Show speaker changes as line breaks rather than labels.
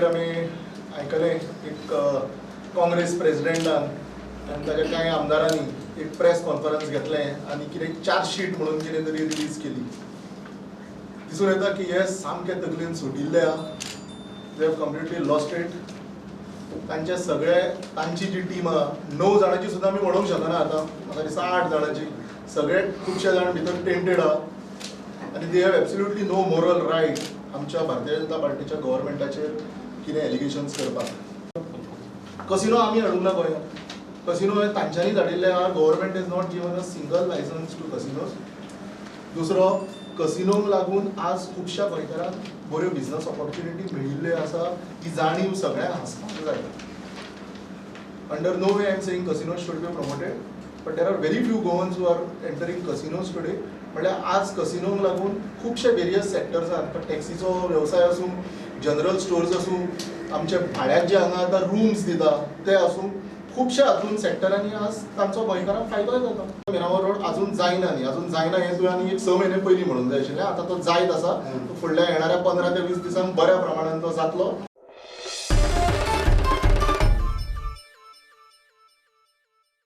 आमी आयकलें, एक काँग्रेस प्रेजिडेंटान आनी ताच्या कांय आमदारांनी एक प्रेस कॉन्फरन्स घेतलें आनी कितें चार्जशीट म्हणून कितें तरी रिलीज केली. दिसून येता की हे सामके तकलेन सुटिल्ले आहा. They have completely lost it. तांचे सगळे, तांची जी टीम आहा, 9 जाणांची सुद्दां आमी म्हणूंक शकना आतां, म्हाका दिसता 8 जाणांची. सगळे खुबशे जाण भितर टेंटेड आहा आनी they have absolutely no moral right आमच्या भारतीय जनता पार्टीच्या गव्हर्मेंटाचेर कितें एलिगेशन्स करपाक. कसिनो आमी हाडूंक ना गोंयांत. कसिनो हे तांच्यांनीच हाडिल्ले आहा. Government has not given a single license to casinos. दुसरो, कसिनोंक लागून आज खुबश्या गोंयकारांक बऱ्यो बिजनस ऑपॉर्च्युनिटी मेळिल्ल्यो आसा, ही जाणीव सगळ्यांक आसपाक जाय. Under no way I am saying casinos should be promoted, but there are very few Goans who are entering casinos today. म्हळ्यार आज कसिनोंक लागून खुबशे वेरियस सेक्टर्सान, टॅक्सीचो वेवसाय आसूं, जनरल स्टोर्स आसूं, आमचे भाड्याक जे हांगा आतां रुम्स दिता ते आसूं, खुबशे हातून सेक्टरांनी आज तांचो गोंयकारांक फायदोय जाता. मिरामार रोड अजून जायना न्ही, अजून जायना हें तुवें आनी एक 6 म्हयने पयलीं म्हणूंक जाय आशिल्लें. आतां तो जायत आसा. फुडल्या येणाऱ्या 15 ते 20 दिसांक बऱ्या प्रमाणान तो जातलो.